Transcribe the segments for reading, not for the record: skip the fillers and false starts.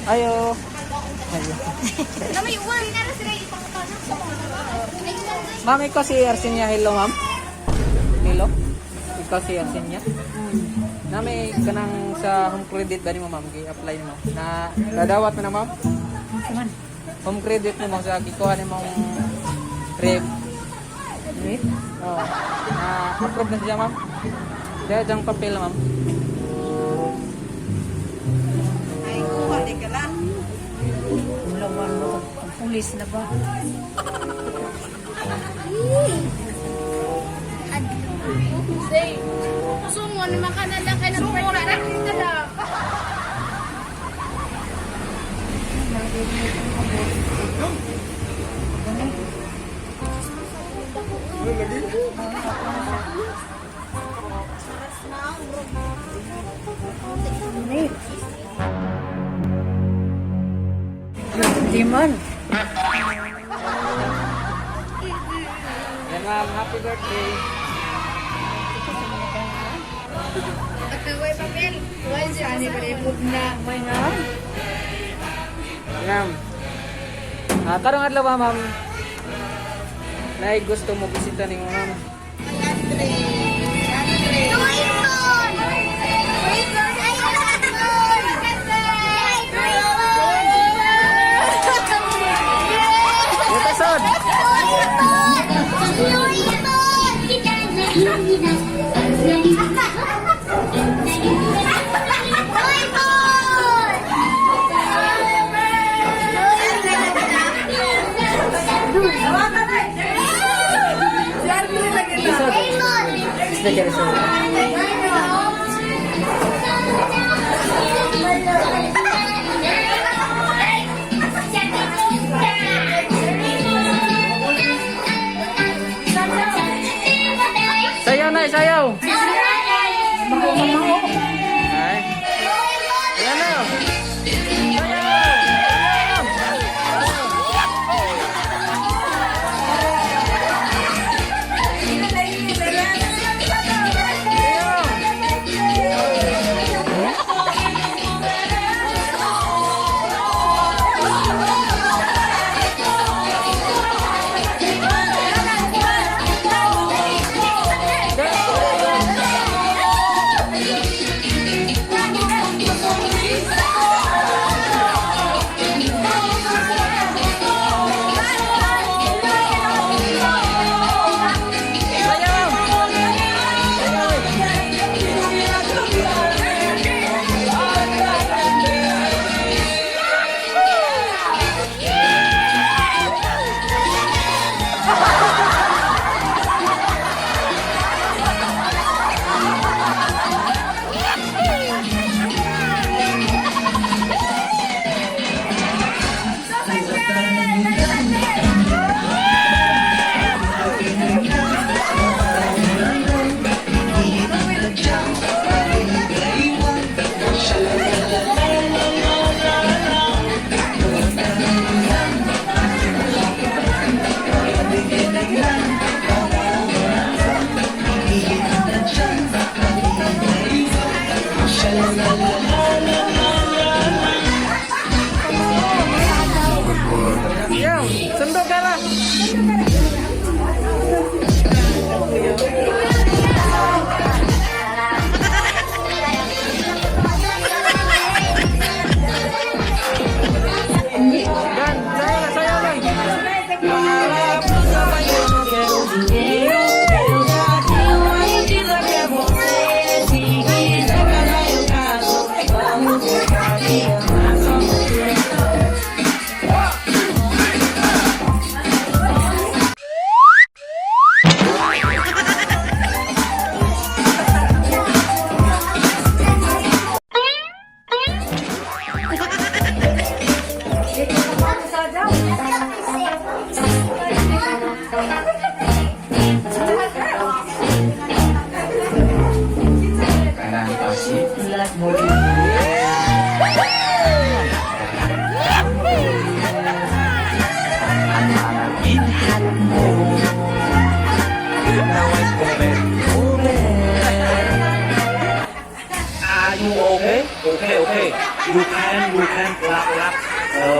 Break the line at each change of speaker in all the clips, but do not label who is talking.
Ayo. Ayo.
Na may uwan. Nara sila ipangutana sa mga.
Ma'am, ikaw si Arsenia. Hello, ma'am. Hello. Ikaw si Arsenia. Na may kanang sa home credit ba nimo, ma'am, gi-apply nimo. Na dadawat mo na, ma'am?
Man.
Home credit nimo sa gikuha nimong rep.
Wait.
Oh. Na approve na siya, ma'am. Dahil diyang papel, ma'am.
Ay, kuha di ka lang.
Ulawan mo. Ang pulis na ba?
Say, sumo naman ka na lang kay nang na ka lang.
Wait. Di man.
Yan, ma'am, happy birthday.
Way papel. Way siya ni na.
May nga.
Ma'am. Ah, karong adlaw ba, ma'am? Nay gusto mo bisita nimo, ma'am. Yutasod. Isod. Isod ka isod. Sayaw na, sayaw. Ay. Ayan na. Sayaw! Sayaw! Sayaw! Sayaw! Sundog ka na! Dan, sayaw na, sayaw na!
Are you okay? Okay, okay. You can clap clap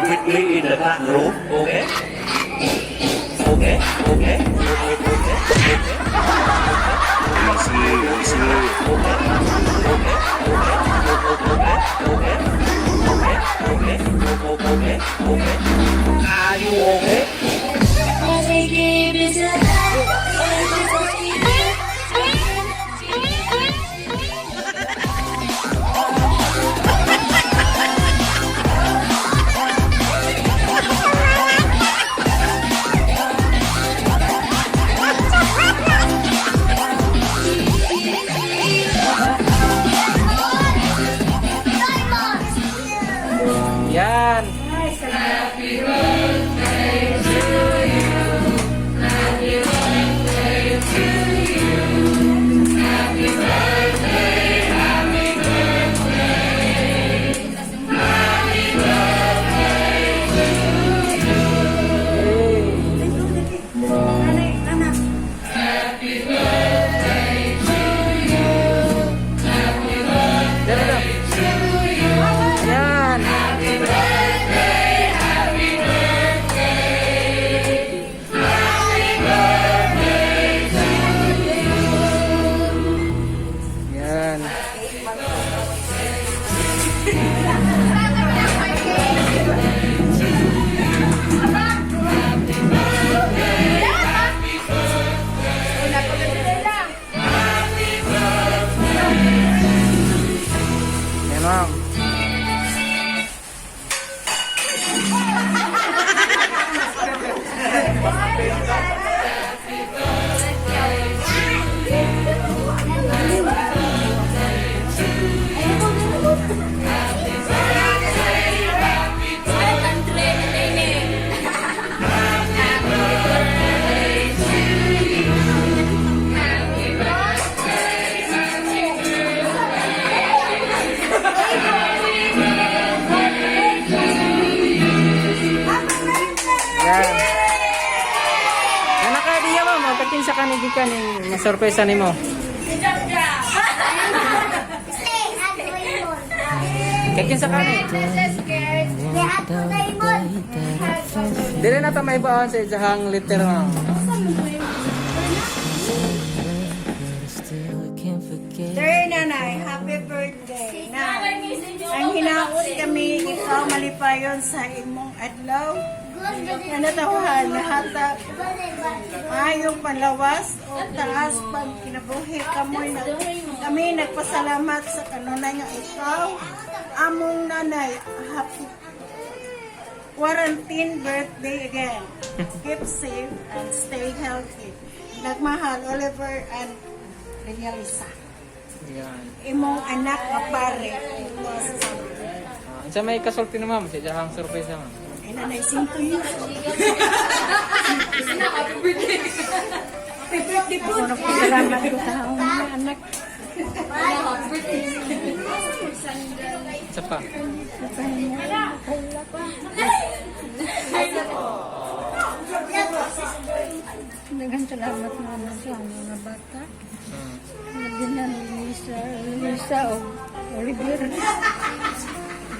with me in the classroom. Okay? Okay. Easy, easy. Okay. Are you okay?
Yan.
Nanay, anak.
Dere na. Yan. Yan. Yan, ma'am. Yan. Anak ka diya, ma'am. Magkakinsa ka ni gikan ning masurpresa nimo. Kakinsa ka ni. Dili na ta may baon sa isahang liter, ma'am.
Sir, nanay, happy birthday. Na, ang hinaot kami, ikaw malipayon sa imong adlaw. Nanatawahan, nahata, maayong panlawas o taas pag kinabuhi kamoy na, kami nagpasalamat sa kanunay nga ikaw, among nanay, happy quarantine birthday again. Keep safe and stay healthy. Nagmahal, Oliver and Lisa.
Yan.
Imong anak nga pare.
Ah, unsa may kasulti na, ma'am, sa isahang surpresa, ma'am?
Ay, nanay, 5 years.
Happy birthday po. Ako nagpasalamat ko sa akong mga anak.
Isa pa.
Daghang salamat naman sa akong mga bata. Lagi na ni Lisa, Lisa o Oliver.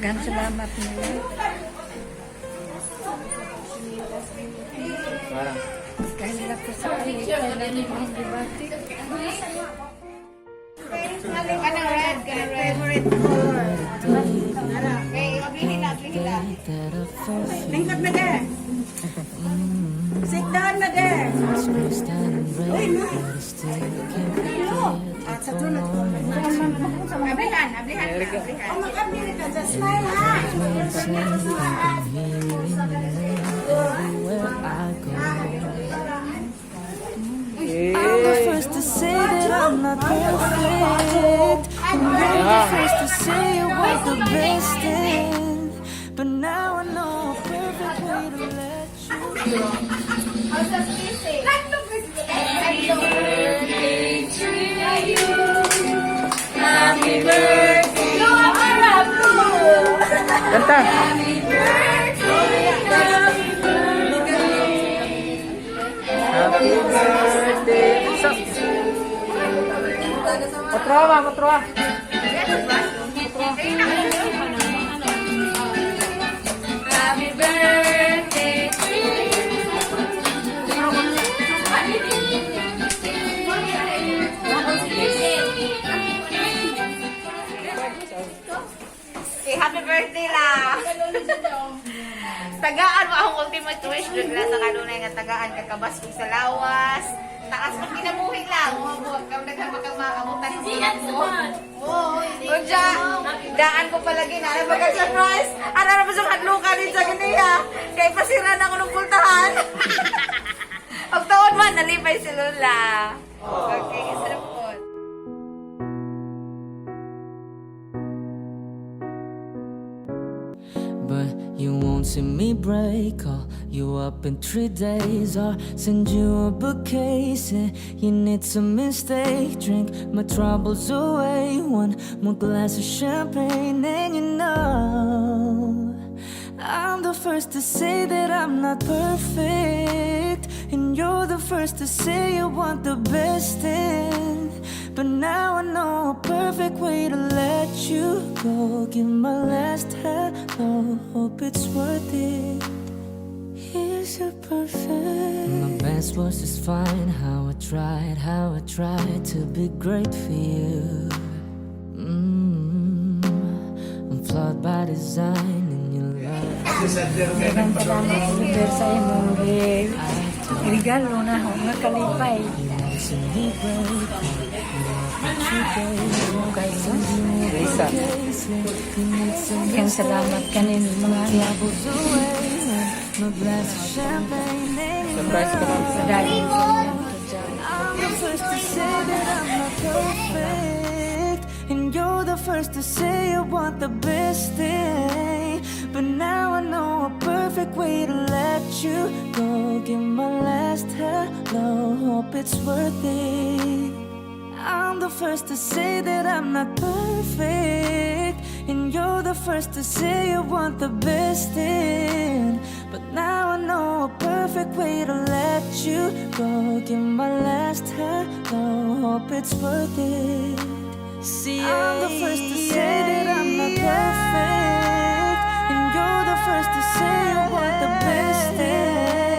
Daghang salamat nila.
Parang.
Kahit ko sa kanila, kailan mo ang debate.
Kanang red, favorite color. Nara. Okay, oblihin na, oblihin na. Lingkod na de. Sit down na de. Uy, no. At sa tunod ko. Ablihan, ablihan na, ablihan. Oh, mag-abli ka. Just smile, ha?
Eh.
First to say that I'm not perfect. And you're the first to say it was the best thing. But now I know a perfect way to let you.
Kanta. Happy birthday. So, Otro, ma'am, otro.
Wish jud lang sa kanunay nga tagaan kakabaskog sa lawas. Taas pag kinabuhi lang. Mo kam daghan pa kang maabutan mo. Unja, daan ko palagi na ano ba surprise? Ano na ba sa hadlukan din sa ganiya? Kay pasira na ako ng pultahan. Og taon man nalipay si Lola. Okay, sarap po.
But you won't see me break. Call you up in 3 days or send you a bouquet. Say you need some mistake. Drink my troubles away. One more glass of champagne, and you know I'm the first to say that I'm not perfect. And you're the first to say you want the best thing. But now I know a perfect way to let you go. Give my last hello, hope it's worth it. Is it perfect? My best was just fine. How I tried to be great for you. I'm flawed by design, and you love.
Daghang salamat, Oliver, sa imong regalo na ako nga kalipay.
You won't see me break.
Kay
Lisa.
Daghang salamat kanin mga anak.
My glass of champagne, and you
Surprise ka, ma'am.
Padayon sa inyong tudya.
I'm the first to say that I'm not perfect. And you're the first to say you want the best thing. But now I know a perfect way to let you go. Give my last hello, hope it's worth it. I'm the first to say that I'm not perfect. And you're the first to say you want the best thing. But now I know a perfect way to let you go. Give my last hello, hope it's worth it. See, I'm the first to say that I'm not perfect. And you're the first to say you want the best thing.